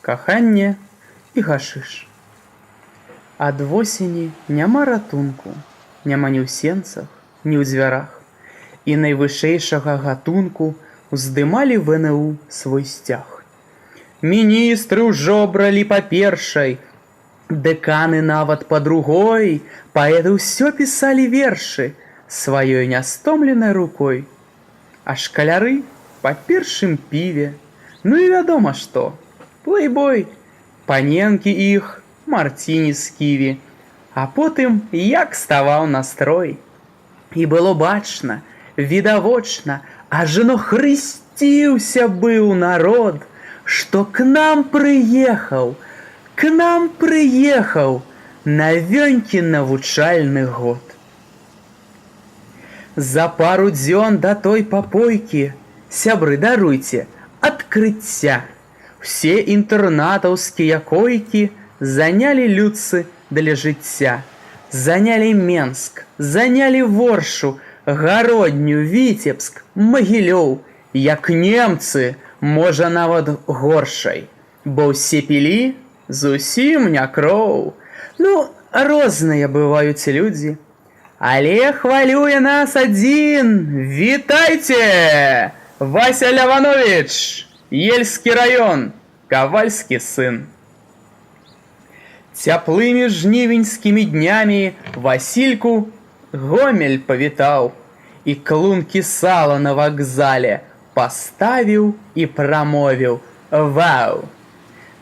Каханне і гашыш. Ад восені няма ратунку, няма ні ў сенцах, ні ў дзвярах. І найвышэйшага гатунку уздымалі ВНУ свой сцяг. Міністры ўжо бралі па першай, дэканы нават па другой, паэты ўсё пісалі вершы сваёй нястомленай рукой. А шкаляры па першым піве, ну і вядома што, плейбой, паненкі іх, марціні з ківі, а потым як ставаў настрой. І было бачна, відавочна, ажно хрысціўся быў народ, што к нам прыехаў, к нам прыехаў навёнькі навучальны год. За пару дзён да той папойкі, сябры, даруйце, адкрыцця, усе інтэрнатаўскія койкі занялі людцы для жыцця. Занялі Менск, занялі Воршу, Гародню, Віцебск, Магілёў, як немцы, можа, нават горшай, бо ўсе пілі зусім не кроў. Ну, розныя бываюць людзі. Але хвалюе нас адзін. Вітайце! Вася Ляванович, Ельскі раён, кавальскі сын. Цяплымі жнівеньскімі днямі Васільку Гомель павітаў і клункі сала на вакзале паставіў і прамовіў: «Вау!»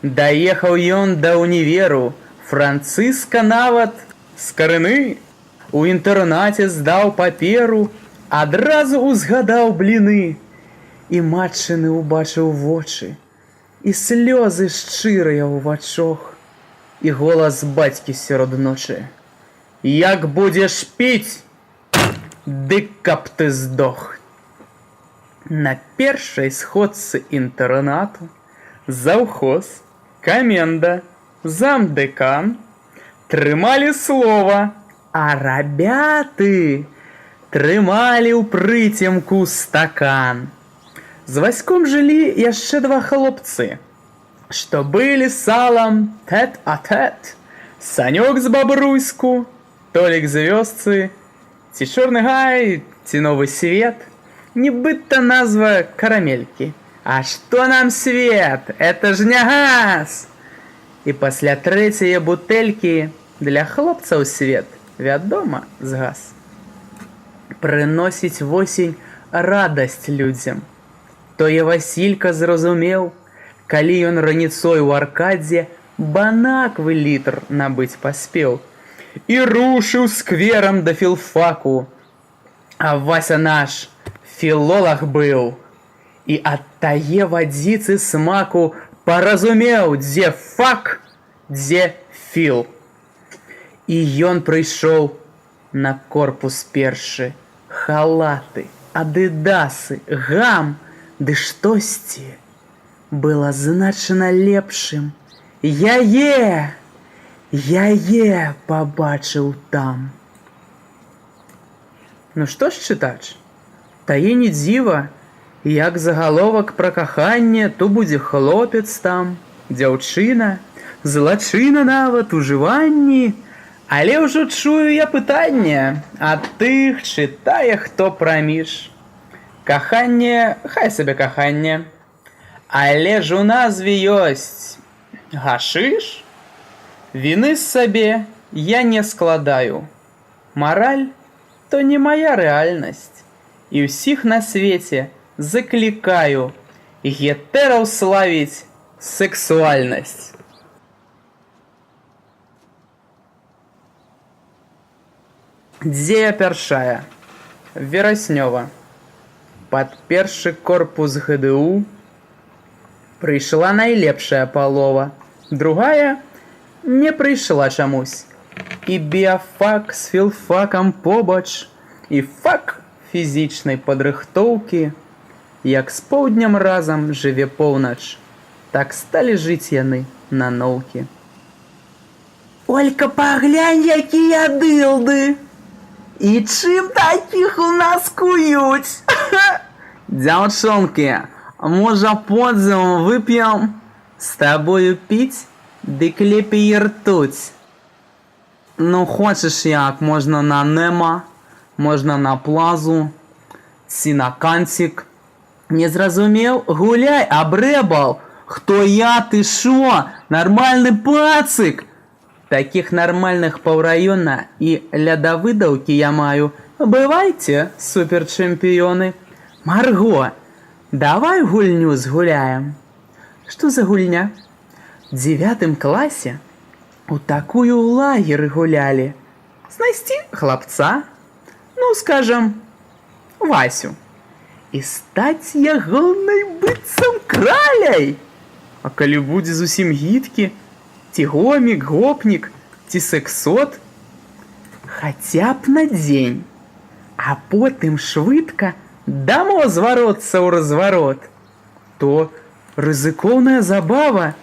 Даехаў ён да універу, Францыска нават Скарыны, у інтэрнаце здаў паперу, адразу узгадаў бліны і матчыны ўбачыў вочы, і слёзы шчырыя ў вачох, і голас бацькі сярод ночы: «Як будзеш піць, дык каб ты здох!» На першай сходцы інтэрнату заўхоз, каменда, замдэкан трымалі слова, а рабяты трымалі ў прыцемку стакан. З Васьком жылі яшчэ два хлопцы, што былі салам тэт-а-тэт. Санёк з Бабруйску, Толік з вёсцы, ці Чорны Гай, ці Новы Свет, нібыта назва карамелькі. А што нам свет? Это ж не газ! І пасля трэцяе бутэлькі для хлопцаў свет, вядома, згас. Прыносіць восень радасць людзям. Тое Васілька зразумеў, калі ён раніцой у аркадзе банаквы літр набыць паспеў і рушыў скверам да філфаку. А Вася наш філолаг быў і ад тае вадзіцы смаку паразумеў, дзе фак, дзе філ. І ён прыйшоў на корпус першы, халаты, адыдасы, гам, ды штосьці было значна лепшым. Яе, яе пабачыў там. Ну што ж, чытач, тае не дзіва, як загаловак пра каханне, то будзе хлопец там, дзяўчына, злачына нават ужыванні, але ўжо чую я пытанне ад тых чытае, хто праміж. Каханне, хай сабе каханне, але ж у назве ёсць гашыш? Віны з сабе я не складаю. Мараль то не мая рэальнасць. І ўсіх на свеце заклікаю гетэраў славіць сексуальнасць. Дзея першая. Вераснёва. Пад першы корпус ГДУ прыйшла найлепшая палова, другая не прыйшла чамусь. І біяфак з філфакам побач, і фак фізічнай падрыхтоўкі, як з поўднем разам жыве поўнач, так сталі жыць яны на ноўкі. Олька, паглянь, якія дылды! І чым такіх у нас куюць? Дзяўчонкі, можа, пойдзем вып'ем? З табою піць, дык лепей ртуць. Ну, хочаш як, можна на Нема, можна на Плазу, ці на Канцік. Не зразумеў? Гуляй, абрэбал! Хто я, ты шо? Нармальны пацык! Такіх нармальных паўраёна і ля Давыдаўкі я маю. Бывайце, суперчэмпіёны. Марго, давай гульню згуляем. Што за гульня? В дзевятым класе у такую ў лагеры гулялі. Знайсці хлапца, ну, скажам, Васю, і стаць ягонай быццам краляй. А калі будзе зусім гідкі, ці гомік, гопнік, ці сексот, хаця б на дзень, а потым швыдка дамо зваротца ў разварот. То рызыкоўная забава.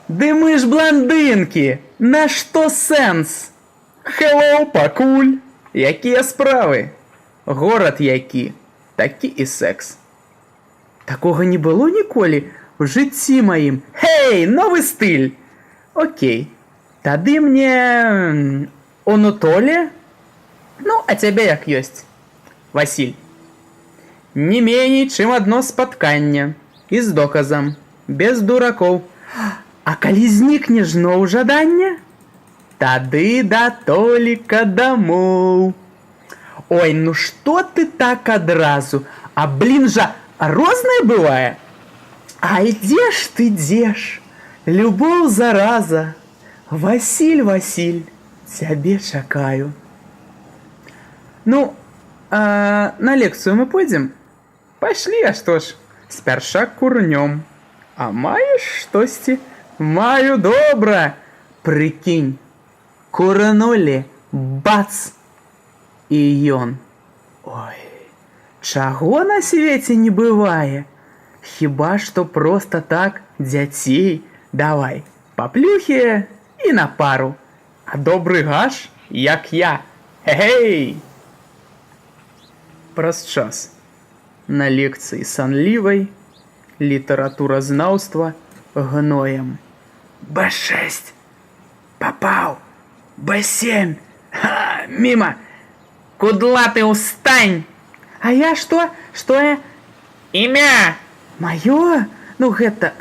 Ды мы ж бландынкі, нашто сэнс? Хэллоу, пакуль! Якія справы? Горад які, такі і секс. Такога не было ніколі ў жыцці маім. Хей, новы стыль! Окей, тады мне Онутоле? Ну, а цябе як ёсць? Васіль. Не меней, чым адно спатканне. І з доказам. Без дуракоў. А калі знікне зноў жаданне? Тады да Толіка дамоў. Ой, ну што ты так адразу? А блин жа, рознае бывае. Ай, дзе ж ты, дзе ж? Любоў зараза. Васіль, Васіль, цябе чакаю. Ну, а на лекцыю мы пойдзем? Пайшлі, а што ж? Спярша курнём. А маеш штосьці? Маю добра. Прыкінь. Куранулі, бац! І ён. Ой, чаго на свеце не бывае? Хіба што проста так дзяцей давай па плюхе і на пару. А добры гаш, як я. Хе-хей! Праз час. На лекцыі санлівай літаратуразнаўства гноем. Б6! Папаў! Б7! Ха, міма! Кудлаты, устань! А я што? Што я? Імя! Маё? Ну гэта...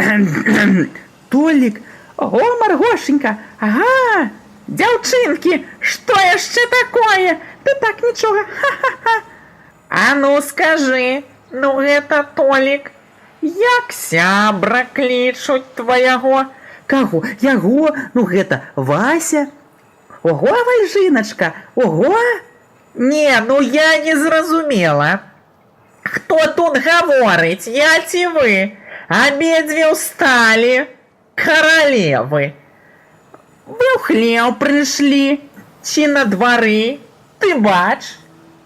Толік! Ого, Маргошенька! Ага! Дзяўчынкі, што яшчэ такое? Ты так нічога. Ха-ха-ха. А ну скажы, ну гэта Толік, як сябра клічуць твайго? Каго? Яго? Ну гэта Вася? Ого, Вальжыначка, ого! Не, ну я не зразумела. Хто тут гаворыць, я ці вы? Абедзве ўсталі, каралевы. Вы ў хлеў прыйшлі, ці на двары? Ты бач,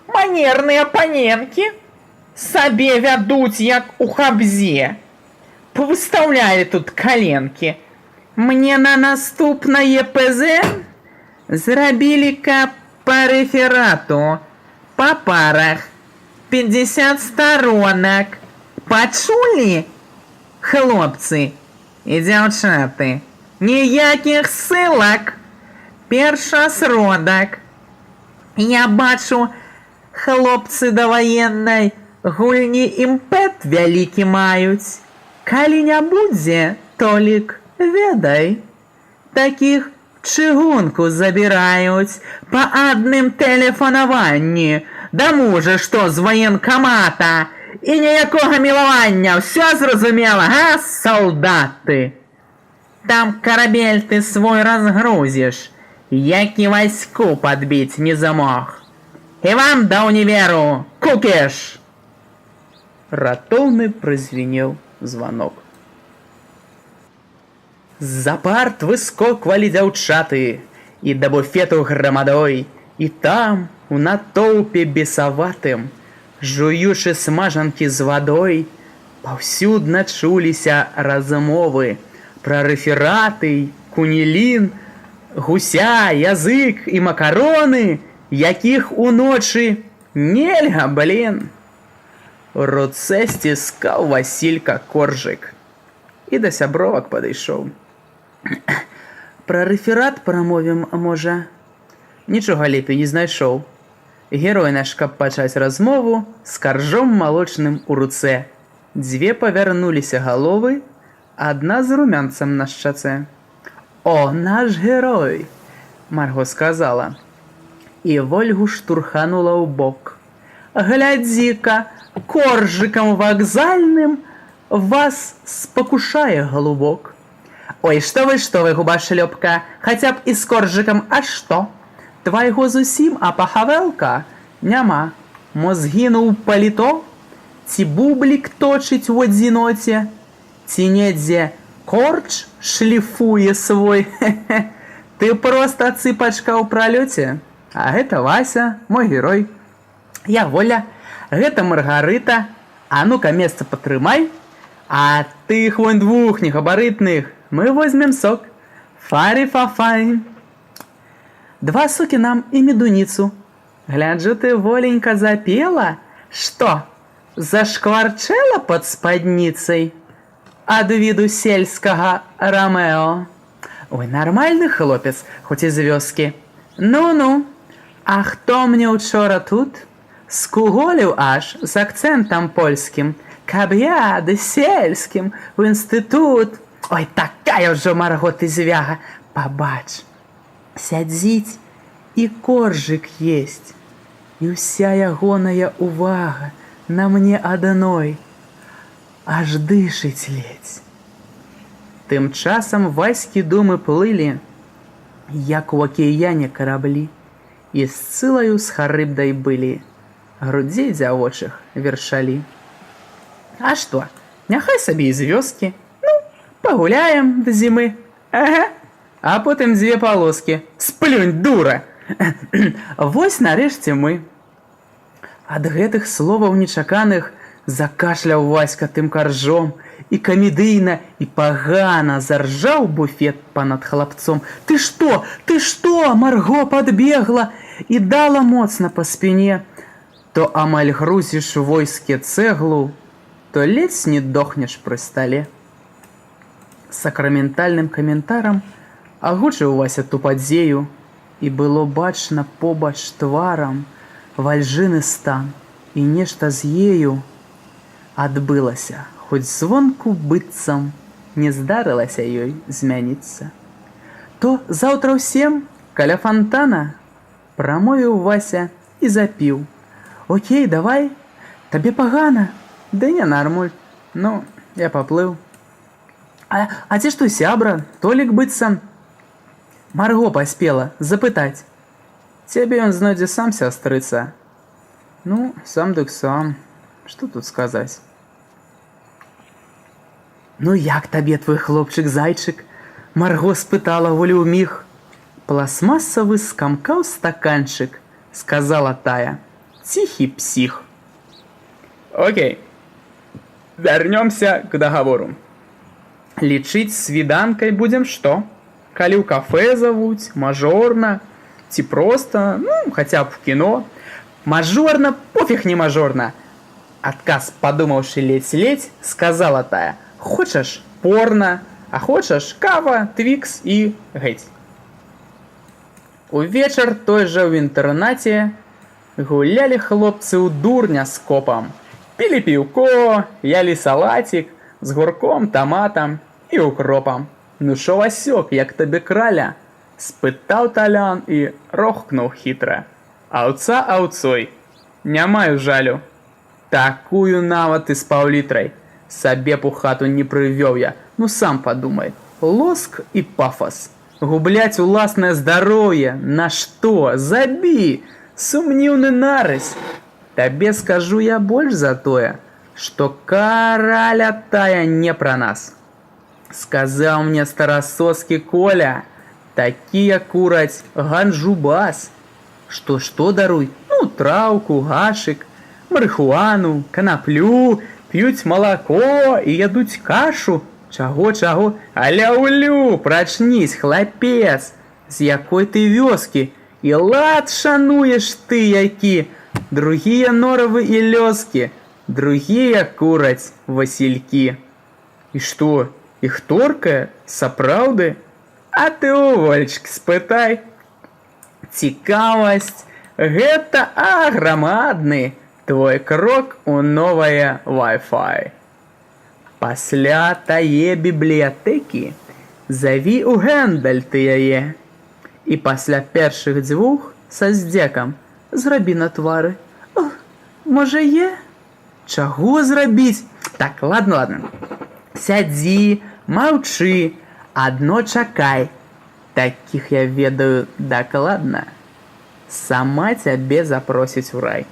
манерныя паненкі сабе вядуць, як у хабзе. Павыстаўлялі тут каленкі. Мне на наступнае ПЗ зрабілі каб па рэферату, па парах, 50 старонак. Пачулі, хлопцы і дзяўчаты? Ніякіх ссылак. Першасродак. Я бачу, хлопцы да ваеннай гульні імпэт вялікі маюць. Калі не будзе, Толік, ведай. Такіх чыгунку забіраюць па адным тэлефанаванні. Да мужа, што з ваенкамата. І ніякога мілавання, ўсё зразумела, га, салдаты? Там карабель ты свой разгрузіш, які Ваську падбіць не замог. І вам да універу, кукіш! Ратоўны празвінеў званок. З-за парт выскоквалі дзяўчаты і да буфету грамадой, і там, у натоўпе бесаватым, жуючы смажанкі з вадой, паўсюдна чуліся размовы пра рэфераты, кунілін, гуся, язык і макароны, якіх уночы нельга, блин. У руцэ сціскаў Васілька коржык. І да сябровак падышоў. Пра рэферат прамовім, можа? Нічога лепей не знайшоў. Герой наш, каб пачаць размову, з каржом малочным у руцэ. Дзве павярнуліся галовы, адна з румянцам на шчацэ. «О, наш герой!» – Марго сказала. І Вольгу штурханула ў бок. «Глядзі-ка, коржыкам вакзальным вас спакушае галубок». «Ой, што вы, губа шлёпка, хаця б і з коржыкам, а што? Твайго зусім, а пахавелка няма. Мо згінуў паліто? Ці бублік точыць у адзіноце? Ці недзе корч шліфуе свой? Хе-хе. Ты проста цыпачка ў пралёце? А гэта Вася, мой герой. Я Воля, гэта Маргарыта. А ну-ка месца патрымай. А тых вон двух негабарытных мы возьмем сок. Фарі-фа-фай. Два сокі нам і медуніцу. Гляджу, ты, Воленька, запела? Што, зашкварчэла пад спадніцай ад віду сельскага Рамео? Ой, нармальны хлопец, хоць і з вёскі. Ну-ну, а хто мне учора тут скуголіў аж з акцэнтам польскім, каб я ды сельскім в інстытут? Ой, такая ўжо, Марго, ты звяга, пабач. Сядзіць і коржык есць, і ўся ягоная увага на мне адной, аж дышыць ледзь». Тым часам Ваські думы плылі, як у акіяне караблі, і з Сцылаю з Харыбдай былі, грудзей дзявочых вершалі. А што, няхай сабе і з вёскі, ну, пагуляем да зімы, ага, а потым дзве палоскі, сплюнь, дура! Вось нарэшце мы. Ад гэтых словаў нечаканых закашляў Васька тым каржом, і камедыйна, і пагана заржаў буфет па-над хлапцом. «Ты што? Ты што?» Марго падбегла і дала моцна па спіне. То амаль грузіш у войске цэглу, то ледзь не дохнеш пры стале. Сакраментальным каментарам агучыў Вася ту падзею, і было бачна побач тварам Вальжыны стан, і нешта з ею адбылася, хоць звонку быццам не здарылася ёй змяніцца. «То заўтра ў 7 каля фантана», прамовіў Вася і запіў. «Окей, давай, табе пагана?» «Ды не, нармуль, ну, я паплыў». А дзе ж той сябра, Толік быццам?» Марго паспела запытаць. «Цябе ён знойдзе сам, сястрыца». Ну, сам дык сам, што тут сказаць? «Ну як табе твой хлопчык-зайчык?» Марго спытала Волю ўміг. «Пластмасавы скамкаў стаканчык», сказала тая. «Ціхі псіх». Окей. Вернемся к договору. Лічыць свіданкай будзем што? Калі ў кафе завуць, мажорна, ці проста, ну, хаця б в кіно. «Мажорна, пофіг не мажорна». Адказ падумаўшы ледзь-ледзь, сказала тая. «Хочаш порна, а хочаш кава, твікс і геть». Увечар той жа ў інтэрнаце гулялі хлопцы ў дурня з копам. Пілі піўко, ялі салацік з гурком, таматам і укропам. «Ну шо, Васёк, як табе краля?» – спытаў Талян і рохкнуў хітра. «Аўца аўцой, не маю жалю. Такую нават і з паўлітрай сабе б у хату не прывёў я, ну сам падумай. Лоск і пафас. Губляць уласнае здароўе, на што? Забі! Сумніўны нарыс. Табе скажу я больш за тое, што караля тая не пра нас. Сказаў мне старасоскі Коля, такія кураць ганджубас. Што, што, даруй? Ну, траўку, гашык, марыхуану, канаплю, п'юць малако і ядуць кашу. Чаго, чаго? Аляулю, прачнісь, хлапец, з якой ты вёскі, і лад шануеш ты які, другія норавы і лёскі, другія кураць васількі. І што? Іх торкае, сапраўды? А ты у Волечкі спытай. Цікавасць гэта аграмадны твой крок у новае Wi-Fi. Пасля тае бібліятэкі заві ў гэндаль ты яе. І пасля першых дзвюх са здзекам зрабі на твары. О, можа, е? Чаго зрабіць? Так, ладно, ладно. Сядзі, маўчы, адно чакай. Такіх я ведаю дакладна. Сама цябе запросіць у рай.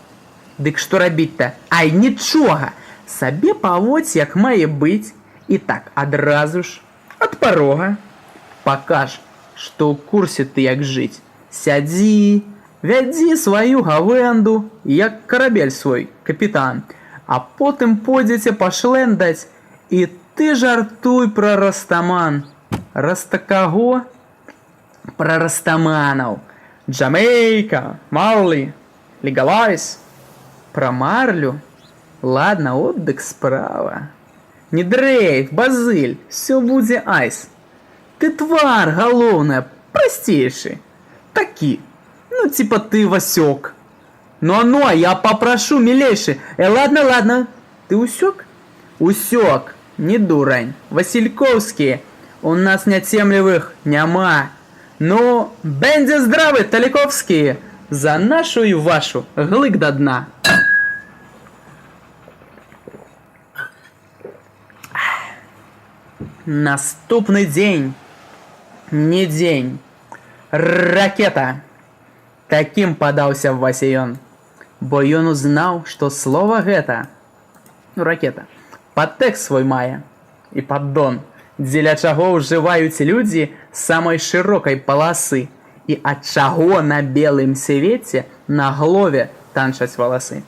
Дык што рабіць-то? Ай, нічога! Сабе паводзь, як мае быць, і так адразу ж, ад парога. Пакаж, што ў курсе ты, як жыць. Сядзі, вядзі сваю гавэнду, як карабель свой, капітан. А потым пойдзеце пашлендаць, і ты жартуй пра растаман. Раста каго? Пра растаманаў. Джамейка, Марлі, легалайз. Пра марлю? Ладно, от дык справа. Не дрэйф, базыль, всё будзе айс. Ты твар, галоўнае, прасцейшы. Такі, ну типа ты Васёк. Ну ну, я попрошу, милейший. Ладно, ладно. Ты усёк? Усёк, не дурань. Василькоўскі. У нас няцемлівых няма. Ну, бендзе здравы, Таліковскі. За нашу і вашу, глык да дна. Наступны дзень. Не дзень. Ракета. Такім падаўся Васе ён. Бо ён узнаў, што слова гэта, ну, ракета, падтэкст свой мае і паддон, дзеля чаго ўжываюць людзі самай шырокай паласы і ад чаго на белым свеце на галове танчаць валасы.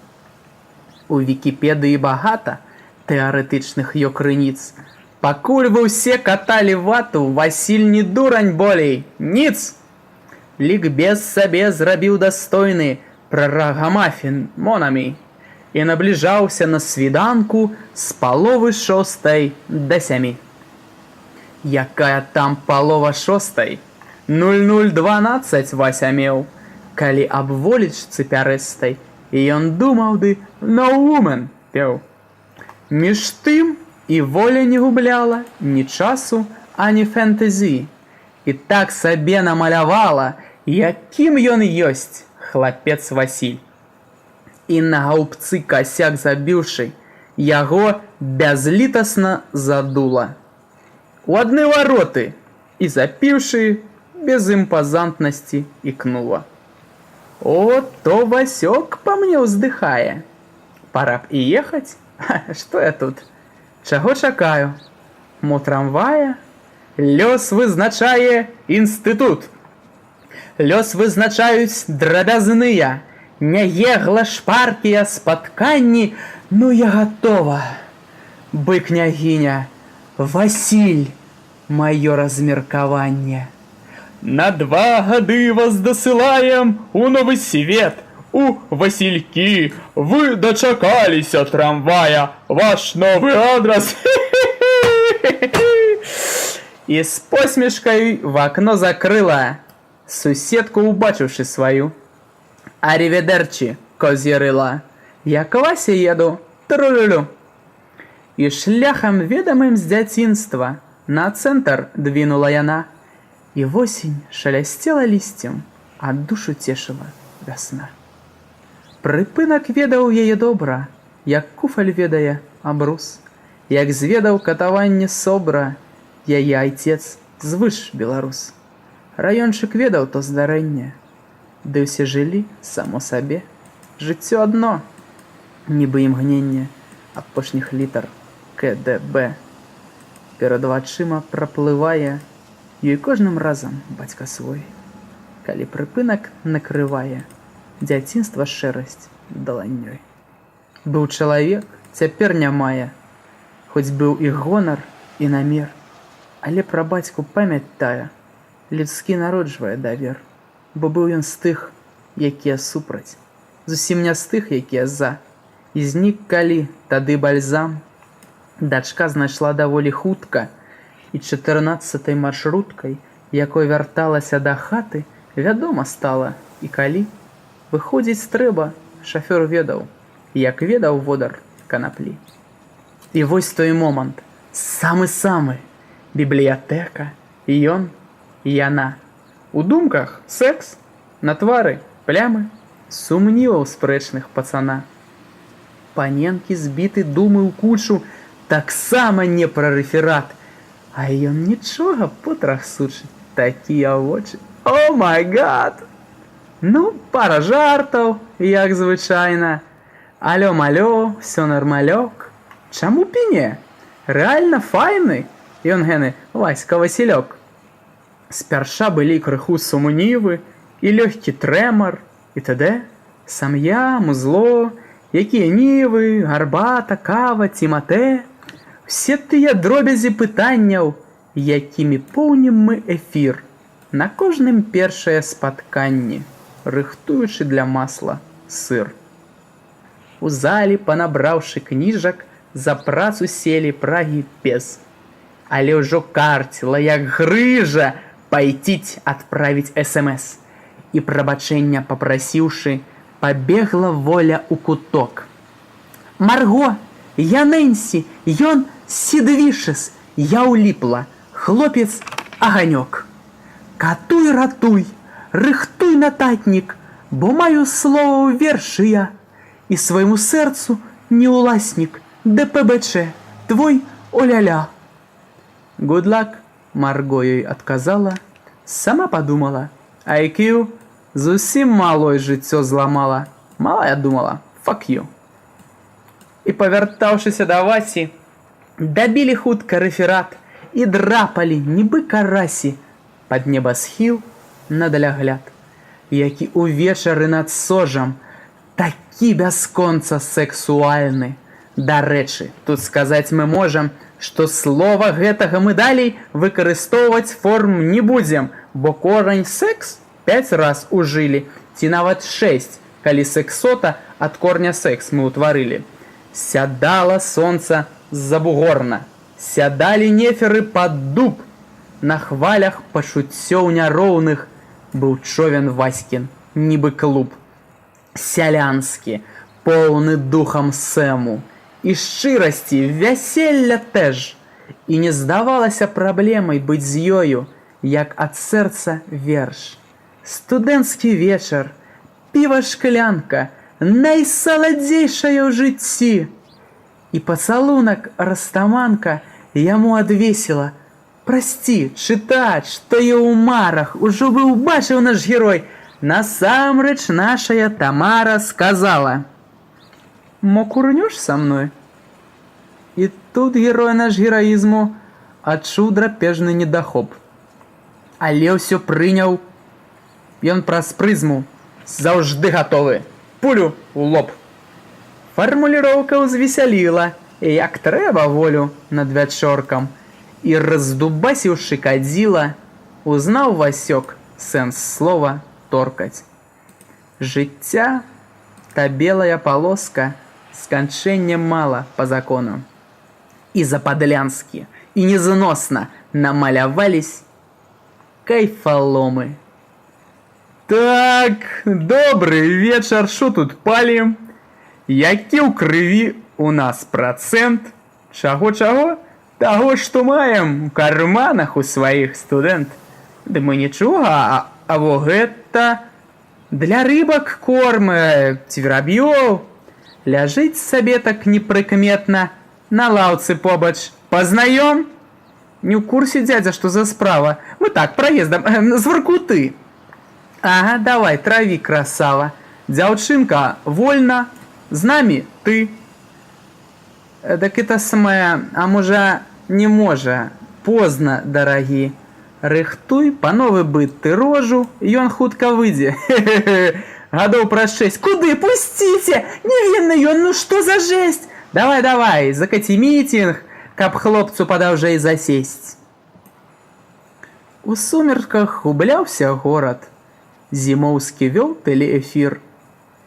У Вікіпедыі багата тэарэтычных ё крыніц. Пакуль вы ўсе каталі вату, Васіль не дурань болей, ніц! Лікбез сабе зрабіў дастойны пра рагамафін монамі і набліжаўся на свіданку з 5:30 да 7. Якая там 5:30? 00:12 Вася меў, калі аб Волечцы пярэстай ён думаў ды «No Woman» пеў. Між тым і Воля не губляла ні часу, ані фэнтэзі. І так сабе намалявала, якім ён ёсць, хлапец Васіль. І на гаўбцы касяк забіўшы, яго бязлітасна задула. У адны вароты і запіўшы без імпазантнасці ікнула. О, то Васёк па мне ўздыхае. Пора б і ехаць? Што я тут? Чаго чакаю? Мо трамвая? Лёс вызначае інстытут. Лёс вызначаюць драбязныя, нягегла шпаркія спатканні. Ну я гатова. Бы княгіня, Васіль, маё размеркаванне. На 2 гады вас дасылаем у новы свет, у Васильки. Вы дачакаліся трамвая. Ваш новы адрас. І з посмешкай в акно закрыла, суседку убачыўшы сваю. Аріведэрчы, козье рыла. Я к Васе еду, трулюлю. І шляхам ведамым з дзяцінства на цэнтр двинула яна. І восень шалясцела лісцем, а душу цешыла вясна. Прыпынак ведаў яе добра, як куфаль ведае абрус, як зведаў катаванне собра яе айцец звыш беларус. Раёнчык ведаў то здарэнне, ды ўсе жылі само сабе. Жыццё адно, нібы імгненне апошніх літар КДБ. Перад вачыма праплывае ёй кожным разам бацька свой, калі прыпынак накрывае дзяцінства шэрасць даланёй. Быў чалавек, цяпер не мае, хоць быў і гонар, і намер, але пра бацьку памяць тая людскі народжвае давер, бо быў ён з тых, якія супраць, зусім не з тых, якія за. І знік калі тады бальзам. Дачка знайшла даволі хутка, І 14-й маршруткай, якой вярталася да хаты, вядома стала, і калі выходзіць трэба, шафёр ведаў, як ведаў водар канаплі. І вось той момант, самы-самы, бібліятэка, ён і яна. У думках секс, на твары плямы сумніваў спрэчных пацана. Паненкі збіты думы ў кучу, таксама не пра рэферат, а ён нічога, потрах сучыць, такія вочы. Oh my God! Ну, пара жартаў, як звычайна. Алё-малё, всё нармалёк. Чаму б і не? Рэальна файны ён, гэны Васька Васілёк. Спярша былі крыху сумнівы і лёгкі трэмар і т.д. Сам я, музло, якія нівы, гарбата, кава ці матэ. Усе тыя дробязі пытанняў, якімі поўнім мы эфір на кожным першае спатканні, рыхтуючы для масла сыр. У залі, панабраўшы кніжак, за працу селі прагі без. Але ўжо карціла, як грыжа, пайціць адправіць СМС. І, прабачэння папрасіўшы, пабегла Воля ў куток. Марго, я Нэнсі, ён Сід Вішес, я ўліпла, хлопец аганёк. Катуй, ратуй, рыхтуй нататнік, бо маю слова ў вершы я, і свайму сэрцу не ўласнік, ДПБЧ, твой оля-ля. Good luck, Марго ёй адказала, сама падумала, IQ зусім малой жыццё зламала. Малая думала, fuck you. І, павяртаўшыся да Васі, дабілі хутка рэферат і драпалі, нібы карасі, пад небасхіл на далягляд, які ўвечары над Сожам такі бясконца сексуальны. Дарэчы, тут сказаць мы можам, што слова гэтага мы далей выкарыстоўваць форм не будзем, бо корань секс 5 раз ужылі, ці нават 6, калі сексота ад корня секс мы ўтварылі. Сядала сонца забугорна, сядалі неферы пад дуб, на хвалях пачуццёў няроўных быў човен Васькін, нібы клуб. Сялянскі, поўны духам сэму, і шчырасці, вяселля теж. І не здавалася праблемай быць з ёю, як ад сэрца верш. Студэнцкі вечар, піва шклянка, найсаладзейшая ў жыцці. І пацалунак растаманка яму адвесіла. Прасці, чытач, што і ў марах ужо быў бачыў наш герой. Насамрэч нашая Тамара сказала: «Мо курнёш са мной?» І тут герой наш гераізму адчуў драпежны недахоп. Але ўсё прыняў ён праз прызму. Заўжды гатовы. Пулю ў лоб. Фармуліроўка ўзвесяліла, як трэба, Волю над вячоркам. І, раздубасіўшы кадзіла, узнаў Васёк сэнс слова «торкаць». Жыцця та белая палоска сканчэння мала па закону. І западлянскі, і незносна намалявались кайфаломы. Так, добры вечар, шо тут палім? Які ў крыві у нас працэнт? Чаго-чаго? Таго, што маем у карманах у сваіх, студэнт. Ды мы нічога, а во гэта для рыбак корм, ці вераб'ёў. Ляжыць сабе так непрыкметна на лаўцы побач. Пазнаём? Не ў курсе, дзядзя, што за справа. Мы так, праездам, з Воркуты. Ага, давай, траві, красава. Дзяўчынка вольна, з намі ты. Так это самое, а можа, не можа, позна, дарагі. Рыхтуй па новы быт ты рожу, ён хутка выйдзе. Хе-хе-хе. Гадоў праз 6. Куды? Пусціце! Невінны ён, ну што за жесть? Давай, давай, закаці мітинг, каб хлопцу падаўжэй засесть. У сумерках губляўся горад. Зімоўскі вёў тэлеэфір,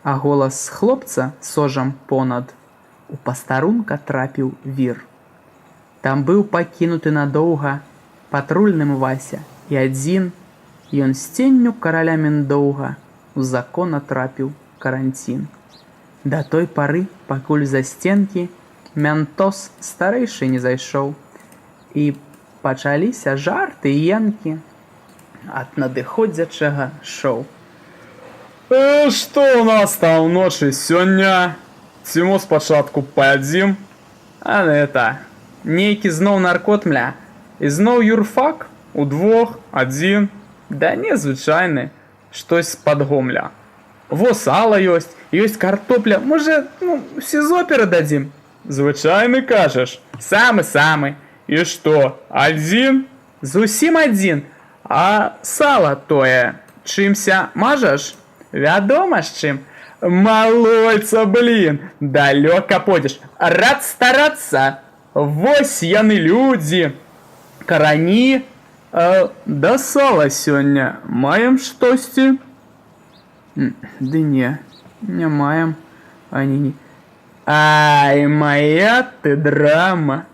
а голас хлопца Сожам понад у пастарунка трапіў вір. Там быў пакінуты надоўга. Патрульным Вася і адзін ён з ценню караля Мендоўга ў закона трапіў каранцін. Да той пары, пакуль за сценкі мянтос старэйшы не зайшоў і пачаліся жарты і енкі ад надыходзячага шоу. Што ў нас там уночы сёння? Ці мо спачатку паядзім? А это, нейкі зноў наркот, мля. Ізноў юрфак? Удвох, адзін? Да не, звычайны, штось з-пад Гомля. Во сала ёсць, ёсць картопля, можа, ну, в СІЗО перададзім? Звычайны, кажаш? Самы-самы. І што, адзін? Зусім адзін. А сала тое чымся мажаш? Вядома ж чым. Малойца, блин, далёка пойдзеш. Рад старацца. Вось яны людзі. Карані. Да сала сёння маем штосьці? Ды не, не маем. Ані не. Ай, моя ты драма.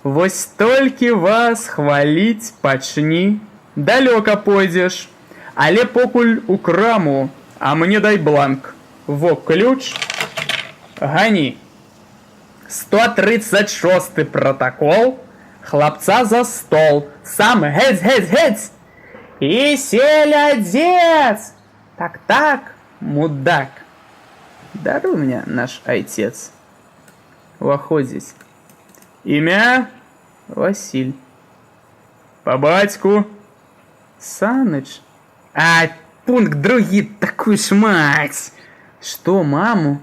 Вось толькі вас хваліць пачні, далёка пойдзеш. Але покуль у краму, а мне дай бланк. Во ключ. Гані. 136 протакол. Хлапца за стол. Сам геть, геть, геть. І селядзец. Так, так, мудак. Даруй мне, наш айцец. Уваходзіць. Імя? Васіль. Па бацьку? Саныч. А, пункт другі, такую ж мать. Што, маму?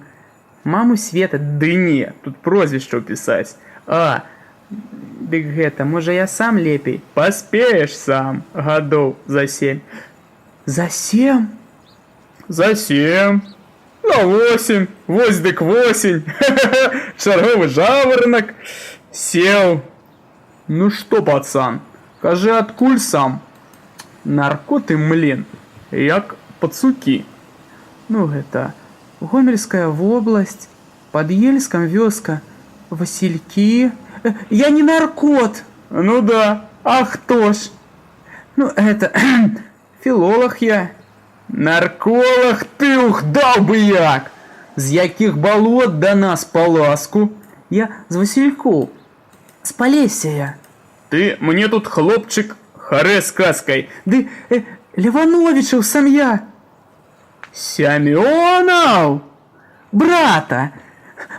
Маму Света? Ды не, тут прозвішча ўпісаць. А, дык гэта, можа, я сам лепей? Паспееш сам, гадоў за 7. За 7? За 7. За 8. Вось дык восень. Чарговы жаваранак. Сеў. Ну што, пацан, кажы, адкуль сам? Наркоты, млин, як пацукі. Ну гэта, Гомельская вобласць, пад Ельскам вёска, Васількі. Я не наркот. Ну да, а хто ж? Ну это, філолаг я. Нарколаг ты, ух, даў бы як! З якіх балот да нас па ласку? Я з Васількоў. З Палесся я. Ты мне тут, хлопчык, харэ з казкай. Ды Левановічаў сям'я. Сямёнаў? Брата.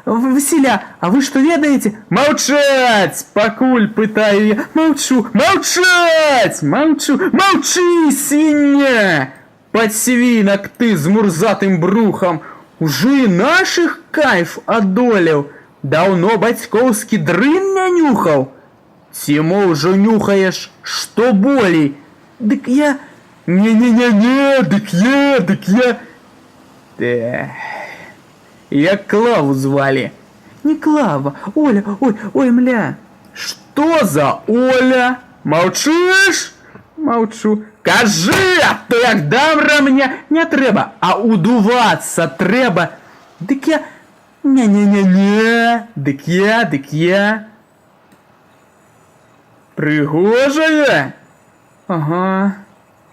Васіля, а вы што ведаеце? Маўчаць, пакуль пытаю я. Маўчу, маўчаць, маўчу, маўчы, свіння! Падсвінак ты з мурзатым брухам, ужо і нашых кайф адолеў, даўно бацькоўскі дрын не нюхаў. Ці мо ўжо нюхаеш, што болей? Дык я... Не-не-не-не, дык я, дык я... Тэ... Як Клаву звалі? Не Клава, Оля, ой, ой, мля. Што за Оля? Маўчыш? Маўчу. Кажы, а то як дам рамня. Не трэба, а удувацца трэба. Дык я... Не-не-не-не, дык я, дык я. Прыгожая? Ага.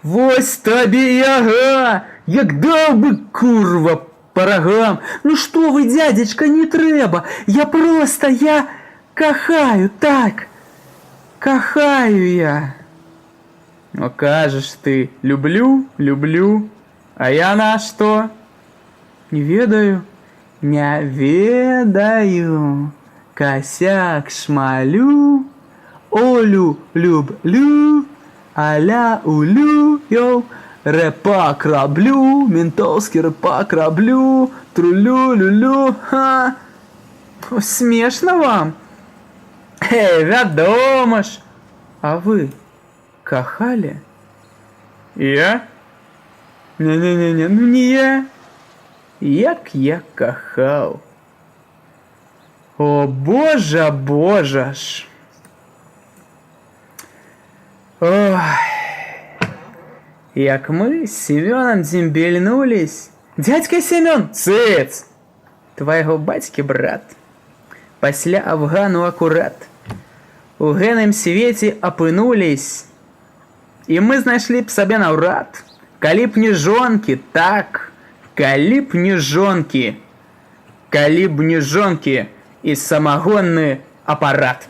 Вось табе і ага! Як даў бы, курва, па рагам! Ну што вы, дзядзечка, не трэба! Я проста, я кахаю, так! Кахаю я! Ну, кажаш ты, люблю, люблю, а я на што? Не ведаю, не ведаю, касяк шмалю, Олю люблю, аля улю, йоу, рэпак раблю, ментоўскі рэпак раблю, трулю, люлю, ха. Смешна вам? Эй, вядома ж. А вы кахалі? Я? Не-не-не-не, ну не я. Як я кахаў. О, божа, божа ж. Ой. Як мы з Семёнам дзембельнулись. Дядька Семён, Цыц! Твайго бацькі брат. Пасля Афгану акурат. у гэным свеце апынулись. І мы знайшлі б сабе наўрад, калі б не жонкі, так, калі б не жонкі, калі б не жонкі і самагонны апарат.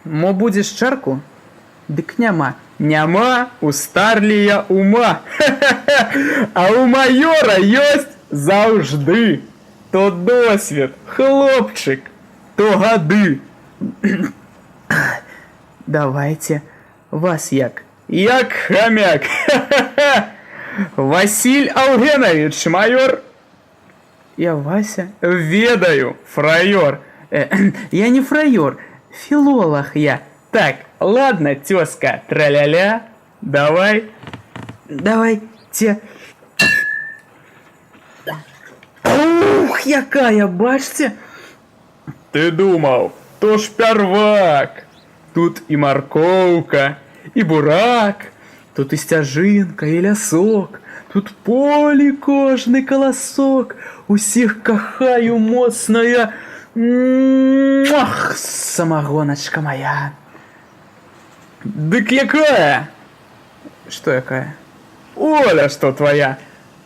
Мо будзеш чарку? Дык няма. Няма у старлія ума. А у маёра ёсць заўжды. То досвед, хлопчык, то гады. Давайте вас як? Як хамяк. Васіль Аўгенавіч, маёр. Я Вася. Ведаю, фраёр. Я не фраёр, філолаг я. Так, ладно, тёзка, траля-ля. Давай. Давайте. Ух, якая, бачце? Ты думаў, то ж пярвак. Тут і маркоўка, і бурак, Тут і сцяжынка, і лясок, тут полі кожны каласок, усіх кахаю моцна я. Муах, самагоначка моя. Дык якая? Што якая? Оля, што твоя?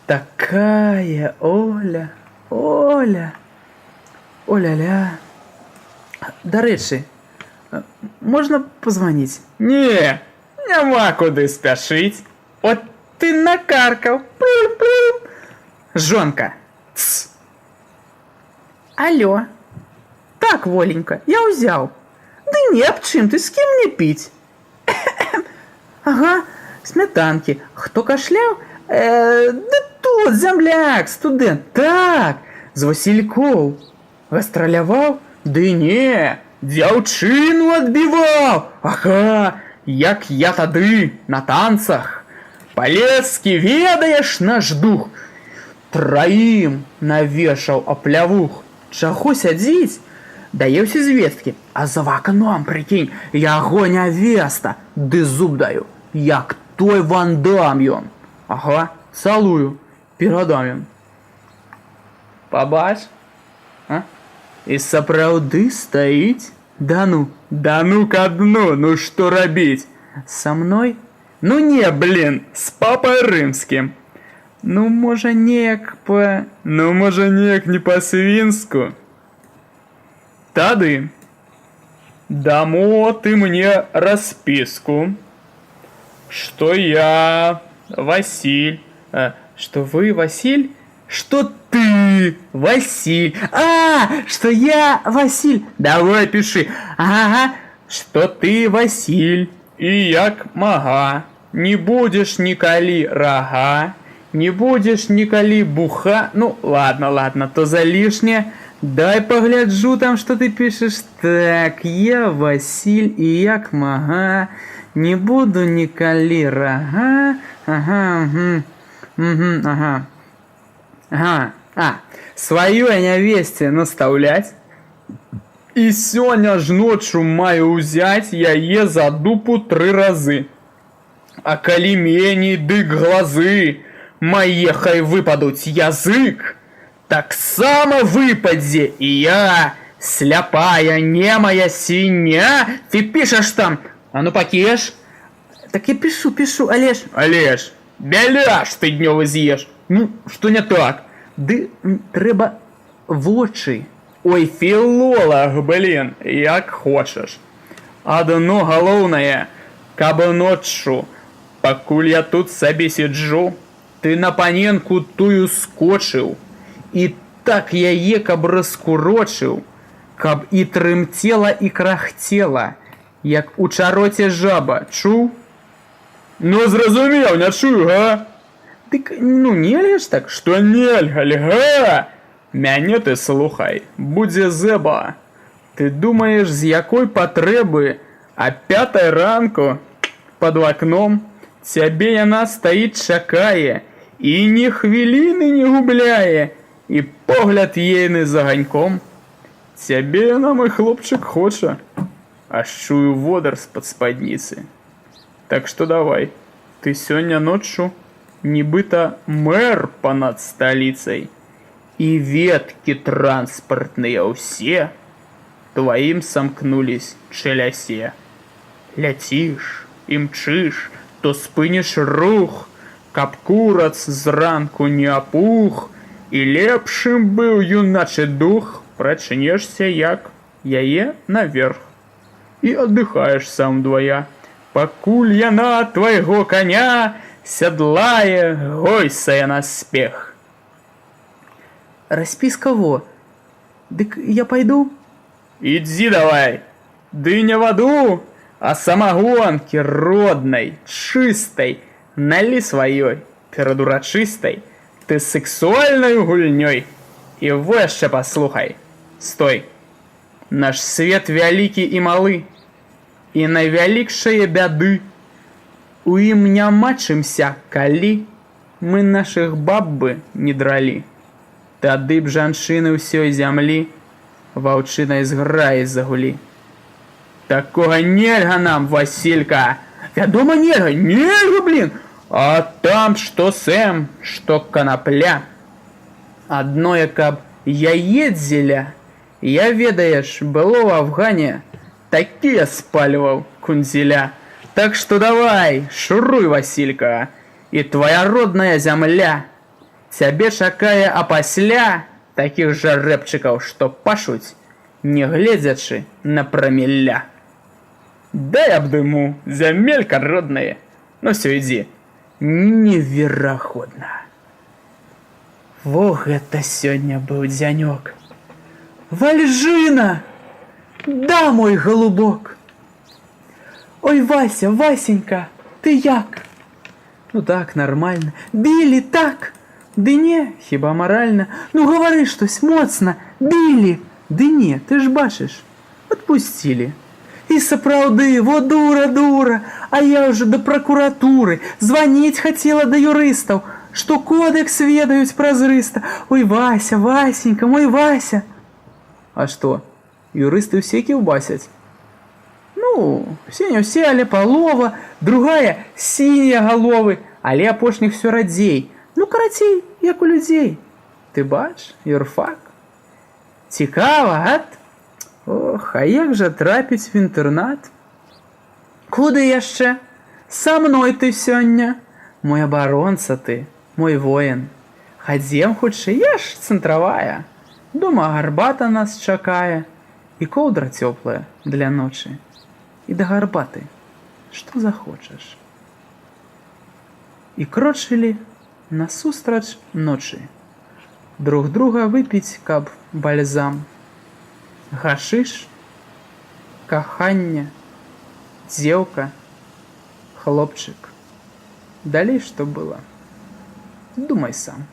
Такая Оля, Оля. Оля-ля. Дарэчы, можна пазваніць? Не, няма куды спяшыць. От ты накаркаў. Плю-плю. Жонка. Тс. Алло. Так, Воленька, я ўзяў. Ды не аб чым ты, з кім мне піць? Ага, смятанкі. Хто кашляў? Ды тут зямляк, студэнт. Так, з Васількоў. Гастраляваў? Ды не, дзяўчыну адбіваў. Ага, як я тады на танцах. Палескі, ведаеш наш дух. Траім навешаў аплявух. Чаго сядзіць? Дае ўсе звесткі, а за вакном, прыкінь, яго нявеста, ды зуб даю, як той вандам ён. Ага, цалую, перадам ён. Пабач? А? І сапраўды стаіць? Да ну, Да ну ко дну, ну што рабіць? са мной? Ну не, блин, з папай рымскім. Ну, можа, неяк па... Ну, можа, неяк не па-свінску. Тады дамо ты мне распіску, што я, Васіль, Што вы, Васіль? Што ты, Васіль? А, што я, Васіль? Давай пішы. Ага, што ты, Васіль, і як мага, не будзеш нікалі рага, не будзеш нікалі буха. Ну, ладно, ладно, то залішне. Дай пагляджу там, што ты пішаш. Так, я Васіль і як мага, не буду нікалі рага. Ага, угу, ага. Ага, Сваёй нявесце настаўляць. І сёння ж ноччу маю ўзяць яе за дупу тры разы. А калі меней, дык глазы мае хай выпадуць, язык таксама выпадзе, і я, сляпая, немая свіння, Ты пішаш там? А ну пакеш. Так я пішу, пішу, але ж... Але ж, бяляш тыднёвы з'еш. Ну, што не так? Ды трэба вочы. Ой, філолаг, блин, як хочаш. Адно галоўнае, каб ноччу, пакуль я тут сабе сіджу, ты на паненку тую скочыў, і так яе каб раскурочыў, каб і трымцела і крахцела, як у чароце жаба, чуў? Ну, зразумеў, не чую, га? Дык, ну, нельга ж так. Што нельга, льга? Мяне ты слухай, будзе зэба. Ты думаеш, з якой патрэбы а 5 ранку пад вакном цябе яна стаіць, чакае і ні хвіліны не губляе, і погляд ейны з аганьком. Цябе яна, мой хлопчык, хоча. Аж чую водар з-пад спадніцы. Так што давай, ты сёння ноччу нібыта мэр панад сталіцай, і веткі транспартныя ўсе тваім самкнулись чэлясе. Ляціш, імчыш, то спыніш рух, каб курац зранку не апух, і лепшым быў юначы дух, прачнешся, як яе наверх. І аддыхаеш сам удвая, пакуль яна твайго каня сядлае, гойсае наспех. Распіска во. Дык я пайду? Ідзі давай, ды не ваду, а самагонкі роднай, чыстай, налі сваёй, перад урачыстай, ты сексуальнаю гульнёй. І во яшчэ паслухай. Стой. Наш свет вялікі і малы, і найвялікшае бяды. У ім няма чымся, калі мы нашых баб бы не дралі. Тады б жанчыны ўсёй зямлі ваўчынай зграі загулі. Такога нельга нам, Васілька! Вядома, нельга, нельга, блин! А там што Сэм, што канапля. Адное, каб яе дзеля, я, ведаеш, было ў Афгане, такія спальваў кунзеля. Так што давай, шуруй, Васілька, і твоя родная зямля цябе чакае апасля такіх жа рэпчыкаў, што пашуць, не гледзячы на прамілля. Дай абдыму, зямелька родная. Ну все, ідзі. Неверагодна. Во гэта сёння быў дзянёк. Вальжына! Да, мой голубок! Ой, Вася, Васенька, ты як? Ну так, нормально. Білі, так? Ды не, хіба маральна? Ну гавары штось моцна, білі. Ды не, ты ж бачыш, адпусцілі. І сапраўды, во дура, дура, а я ўжо да пракуратуры, званіць хацела да юрыстаў, што кодэкс ведаюць празрыста. Ой, Вася, Васенька, мой Вася. А што, юрысты ўсе кіўбасяць? Ну, все не ўсе, але палова, другая сінія галовы, але апошніх всё радзей. Ну, карацей, як у людзей. Ты бач, юрфак. Цікава, гад? Ох, а як жа трапіць в інтэрнат? Куды яшчэ? Са мной ты сёння. Мой абаронца ты, мой воін. Хадзем хутчэй, я ж цэнтравая. Дома гарбата нас чакае, і коўдра цёплая для ночы. І да гарбаты, што захочаш. І крочылі насустрач ночы. Друг друга выпіць, каб бальзам. Гашыш, каханне, дзеўка, хлопчык. Далей што было? Думай сам.